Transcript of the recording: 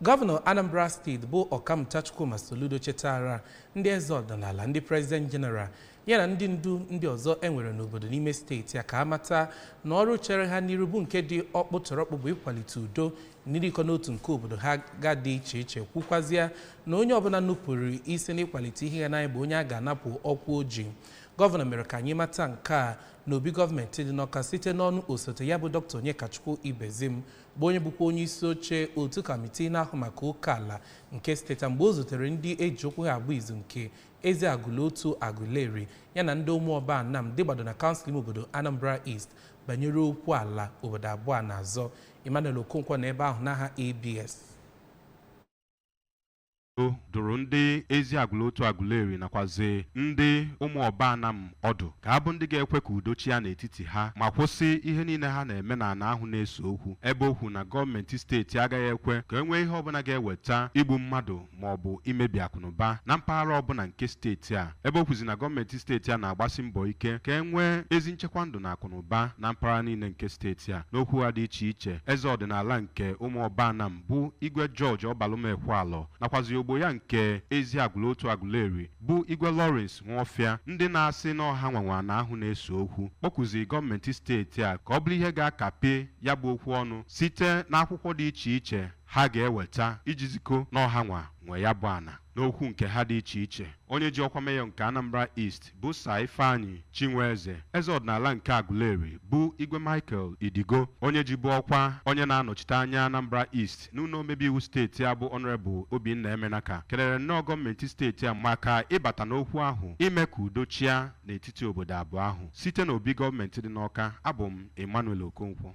Gọvanọ Anambra Steeti bụ Ọkammụta Chukwuma Soludo chetara ndị eze ọdịnala, ndị President General ya na ndị ndu ndị ọzọ e nwere n'obodo n'ime steeti ya ka a mata na ọrụ chere ha n'iru bụ nke dị ọkpụtọrọkpụ bụ ịkwalite udo n'ịdịkọ n'otu nke obodo ha ga dị iche iche, kwukwazịa na onye ọbụla nupụrụ isi n'ịkwalite ihe ya n'anya bụ onye a ga-anapụ ọkwa oji. Gọvanọ mere ka anyị mata nke a n'obi gọọmenti dị n'Awka site n'ọnụ osote ya bụ Dr. Onyekachukwu Ibezim, bụ onye bụkwa onye isi oche otu kọmitii na-ahụ maka oke ala nke steeti, mgbe o zutere ndị eji okwu ha agba izu nke Eze Agụlụ Otu Agụleri ya na ndị ụmụọba Anam dịgbado na kansụl ime obodo Anambra East banyere okwu ala obodo abụọ na-azọ. Emmanuel Okonkwo na ebe ahụ n'aha ABS. Dụrụ ndị Ezi Agụlụ Otu Agụleri nakwazi ndị ụmụọba Anam ọdụ ka ha bụ ndị ga-ekwe ka udo chia n'etiti ha ma kwụsị ihe niile ha na-eme n'ala ahụ na-ese okwu, ebe okwu na gọọmenti steeti agaghị ekwe ka e nwee ihe ọbụla ga-eweta igbu mmadụ ma ọ bụ imebi akụnụba na mpaghara ọbụla nke steeti a, ebe o kwuzi na gọọmenti steeti a na-agbasi mbọ ike ka e nwee ezi nchekwa ndụ na akụnụba na mpaghara niile nke steeti a. N'okwu ha dị iche iche, eze ọdịnala nke ụmụọba Anam bụ Igwe George Ọbalụmekwealọ nakwazi ogbo ya nke Ezi Agụlụ Otu Agụleri bụ Igwe Lawrence Nwofia, ndị na-asị na ọha nwanwa na ahụ na-ese okwu, kpọkụzi gọọmenti steeti a ka ọ bụrụ ihe ga-akapị ya bụ okwu ọnụ site n'akwụkwọ dị iche iche ha ga-eweta iji zikọ n'ọha nwa nwe ya bụ ana. N'okwu nke ha dị iche iche, onye ji ọkwa meyọ nke Anambra East bụ Sir Ifeanyi Chinweze, eze ọdịnala nke Aguleri bụ Igwe Michael Idigo, onye ji bụ ọkwa onye na-anọchite anya Anambra East n'ụlọ omebe iwu steeti a bụ Honorable Obinna Emenaka, kelere nnọọ gọọmenti steeti a maka ịbata n'okwu ahụ ime ka udo chia n'etiti obodo abụọ ahụ. Site n'obi gọọmenti dị n'Awka, abụ m Emmanuel Okonkwo.